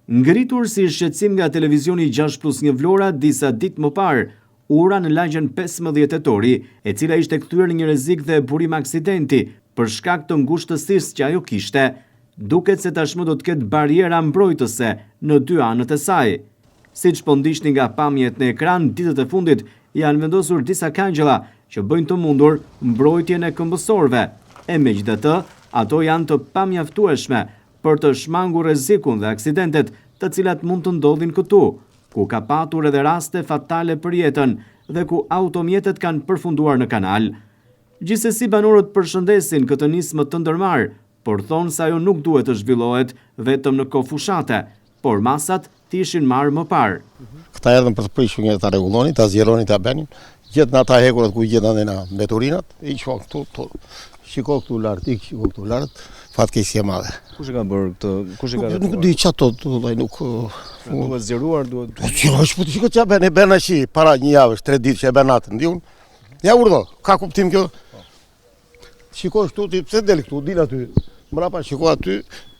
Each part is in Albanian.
Ngritur si shqetësim nga televizioni 6 plus 1 Vlora disa ditë më parë, ura në lagjen 15 Tetori, e cila ishte kthyer në një rrezik dhe burim aksidenti për shkak të ngushtësisë që ajo kishte, duket se tashmë do të ketë barriera mbrojtëse në dy anët e saj. Siç po ndiqni nga pamjet në ekran, ditët e fundit janë vendosur disa kangjella që bëjnë të mundur mbrojtjen e këmbësorëve, e megjithatë, ato janë të pamjaftueshme për të shmangur rrezikun dhe aksidentet të cilat mund të ndodhin këtu, ku ka patur edhe raste fatale për jetën dhe ku automjetet kanë përfunduar në kanal. Gjithsesi banorët përshëndesin këtë nismë të ndërmarrë, por thonë se ajo nuk duhet të zhvillohet vetëm në kohë fushate, por masat të ishin marrë më parë. Këta erdhën për të prishur një ta rregullonin, ta zgjeronin, ta bënin. Gjetën ata hekurat ku gjetën dhe na mbeturinat, i çuan këtu, këtu. Shiko këtu lart, ik shiko këtu lart. Fatkeqësi e madhe. Kush e ka bërë këtë? Kush e ka Nuk, nuk di çato, do nuk pra, duhet zgjeruar, duhet. Po çfarë është, po shiko çfarë bën, e bën tash para një javësh, tre ditë që e bën natën, di unë. Ja urdhë, ka kuptim kjo? Shiko këtu ti pse del këtu, dil aty. Mbrapa shiko aty,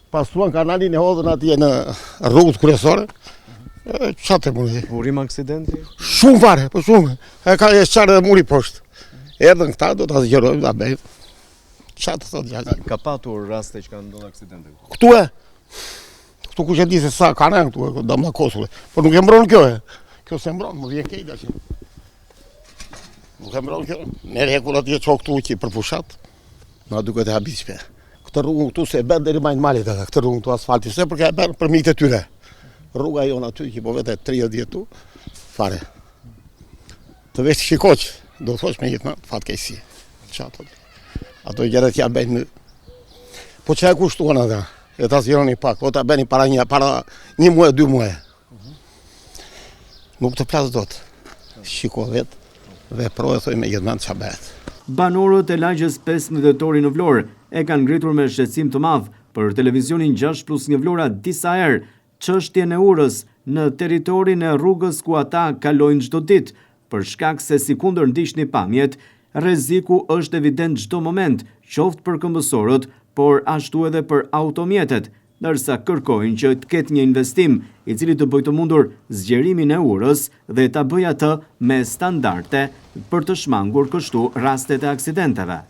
pastruan kanalin e hodhën atje në rrugët kryesore. Ça të mund? Burim aksidenti? Shumë fare, po shumë. E ka e çarë dhe muri poshtë. Erdhën këta, do ta zgjerojmë, ta bëjmë. Ça të thotë djalë? Ka patur raste që kanë ndodhur aksidente këtu. Këtu e? Këtu kush e di se sa kanë këtu, e damla kosure. Po nuk e mbron kjo e. Kjo s'e mbron, më vjen keq tash. Nuk e mbron kjo. Merr hekurat e çon këtu që për fushatë. Na duket e habitshme. Këtë rrugën këtu s'e bën deri majë malit ata, këtë rrugën këtu asfalti, se përka e bën për miqtë e tyre. Rruga jonë aty që po vete 30 vjet këtu, fare. Të vesh të shikosh, do të thosh me gjithë mend, fatkeqësi. Ça të Ato gjërat janë bëjnë. Po çka e kushtuan ata? E ta zgjeroni pak, o ta bëni para një para një muaj, dy muaj. Nuk të flas dot. Shiko vetë, vepro e thoj me gjithë mend ça bëhet. Banorët e lagjes 15 Dhjetori në Vlorë e kanë ngritur me shqetësim të madh për televizionin 6 plus 1 Vlora disa herë çështjen e urës në territorin e rrugës ku ata kalojnë çdo ditë, për shkak se sikundër ndiqni pamjet, rreziku është evident çdo moment, qoftë për këmbësorët, por ashtu edhe për automjetet, ndërsa kërkojnë që të ketë një investim i cili të bëjë të mundur zgjerimin e urës dhe ta bëjë atë me standarde për të shmangur kështu rastet e aksidenteve.